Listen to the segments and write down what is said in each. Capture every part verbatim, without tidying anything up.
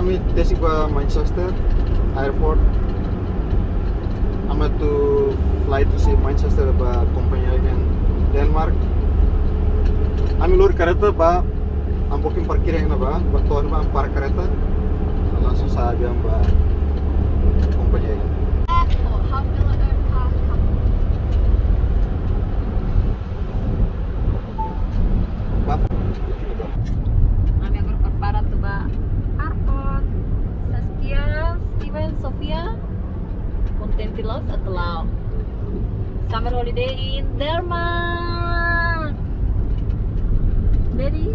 Ami tesik ba Manchester Airport. Ami atu flight husi Manchester ba Copenhagen, Denmark. Ami lori kareta ba, ami booking parkir iha ne'ebá, ba to'o ne'ebá ami para kareta. Langsung sa'e aviaun ba Copenhagen. Ba. Ami agora prepara atu ba airport. Saskia, Steven, Sofia. Kontente loos atu la'o. Summer holiday in Denmark. Ready?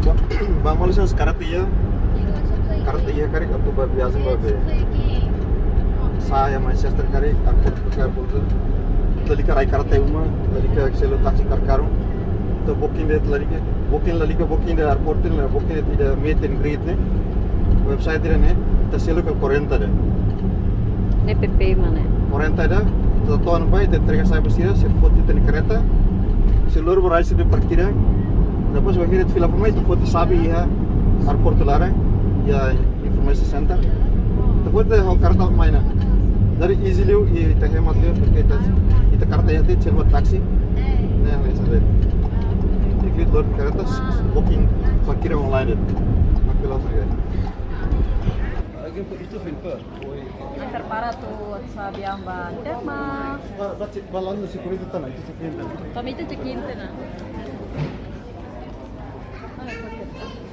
Ba, ba malu sas kareta iha. Kareta iha karik atu ba viajen ba be. Sa'e iha Manchester karik, airport, airport. Lalika rai kareta uma, lalika selu taksi karkaru. Ita booking de'it lalika, booking lalika, booking de'it airport, lalika booking de'it ida meet and greet ne'e. Website ida-ne'e, ita selu ka kuarenta de'it. Ne'e P P mana? Kuarenta de'it, ita to'o ne'ebá, ita entrega xave ba sira, sira foti ita-nia kareta. Sira lori ba rai sira-nia parkir. Depois bainhira ita fila fó mai, ita foti xave iha airport laran, iha information center. Ita foti ho kareta mai ona. Jadi easy liu, i ita hemat liu, porque ita, ita kareta iha tiha, selu ba taksi. Ne'e, ne'e sabe. Ita klik lori kareta, booking parkir online de'it. Makin langsung ya. Ami prepara atu sa'e aviaun ba Denmark. Ba, ba, ba, langsung security tiha ona, ita check in tiha ona. Kami ita check in tiha ona.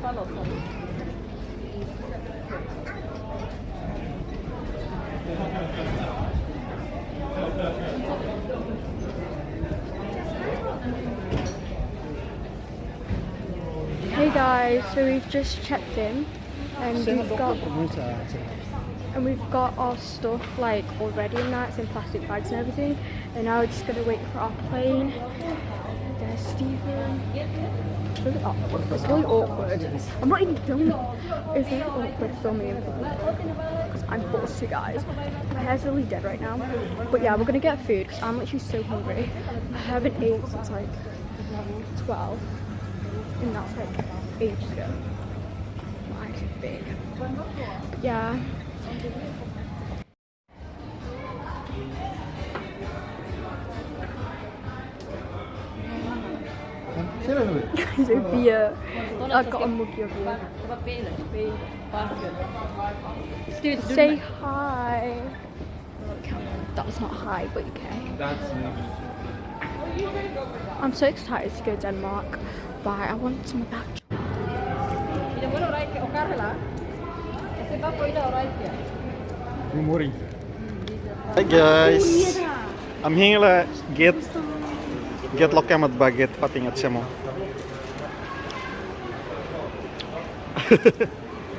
Follow, follow. Hey guys, so we've just checked in and we've got and we've got our stuff like already in that, it's in plastic bags and everything. And now we're just gonna wait for our plane. There's Steven. It's really awkward. It's really awkward. I'm not even filming. It's really awkward filming because I'm bossy, guys. My hair's really dead right now. But yeah, we're gonna get food because I'm actually so hungry. I haven't ate since like twelve, and that's like ages ago. My eyes are big. Yeah. Sira dulu. Sofia. Aku mau kira dia. Say hi. That was not hi, but okay. I'm so excited to go Denmark, but I want some of that. Good morning. Hi guys. Ami hein hela gate, gate loke mak ba gate fatin at semo.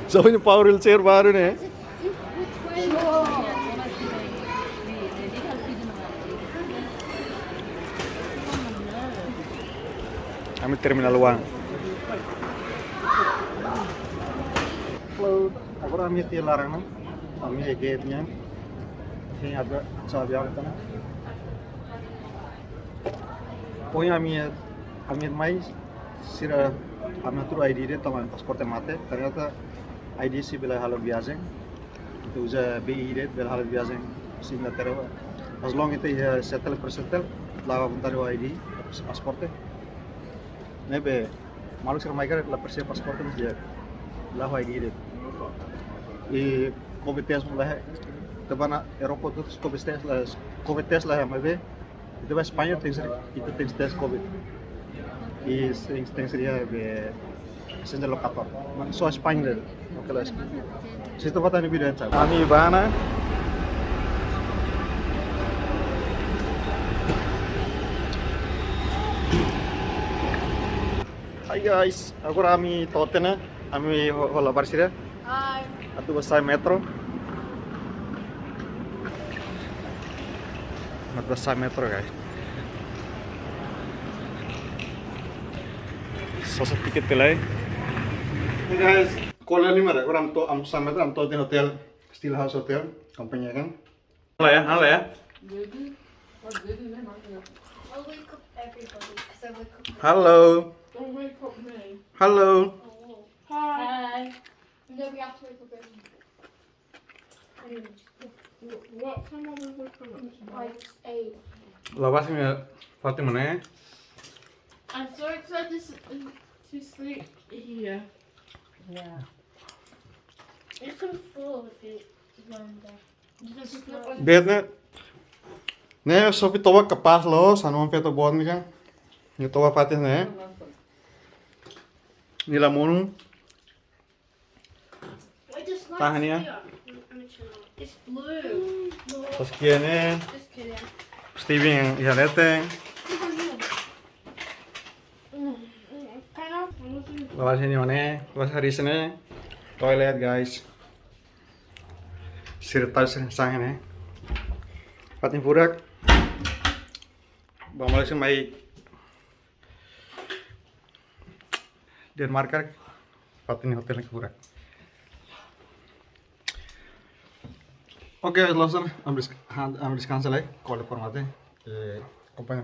So ini power wheelchair baru ne'e. Ami terminal uang. Hello, agora ami iha laran ona. Ami iha gate nian. Ami agora sa'e aviaun tiha ona. Poin ami, ami mai sira, ami atu tuur I D de'it, tanba pasaporte mate. Ternyata I D sei bele halo viajen. Ita uza B I de'it bele halo viajen husi Inglaterra. As long ita iha settle per settle, la vontade ho I D, pasaporte. Ne'ebé maluk sira mai karik la presiza pasaporte, mas dia la ho I D de'it. I covid test la iha, ita bá ona Europa hotu covid test la, covid test la iha, maibé ita bá España tenke ser, ita tenke test covid. I tenke, tenke ser iha be Sende lokator. Mano, só España de'it. Oke, let's go. Sita bata ni bida, cak. Ami bá ona. Hi guys, agora ami to'o tiha ona, ami ho-, hola barsida. Hi. Atu bá sa'e metro. Atu bá sa'e metro, guys. Sosa tiket pelai. Hey guys, kola ni mara, agora ami to'o, ami sa'e metro, ami to'o tiha ona hotel, Steel House Hotel, Copenhagen. Halo ya, halo ya. Jadi, oh, jadi memang ya. I'll wake up everybody because I wake up. Halo. Don't wake up me. Halo. Oh. Hi. Hi. No, we have to wake up everyone. What time are we waking up tomorrow? Like eight. La'ós nia fatin mak ne'e. I'm so excited to, to sleep here. Yeah. It's so full if you run there. You can just look on. De'it ne'e. Ne'e só ita-boot kapás loos, anu feto boot mak ne'e. Ita-boot fatin ne'e. Nia la monu. Wait, just Tahan ya. It's blue. Pas kian ne'e. Just kidding. Steven yang iha leten. Kind of. La'ós nia mak ne'e, la'ós hariis ne'e. Toilet, guys. Sira tau sira-nia saan ne'e. Fatin furak. Ba malik sih mai Denmark, fatin hotel ne'e furak. Oke, loos ona, ami des-, han-, ami deskansa lai, kole por mate. Eh, akompaña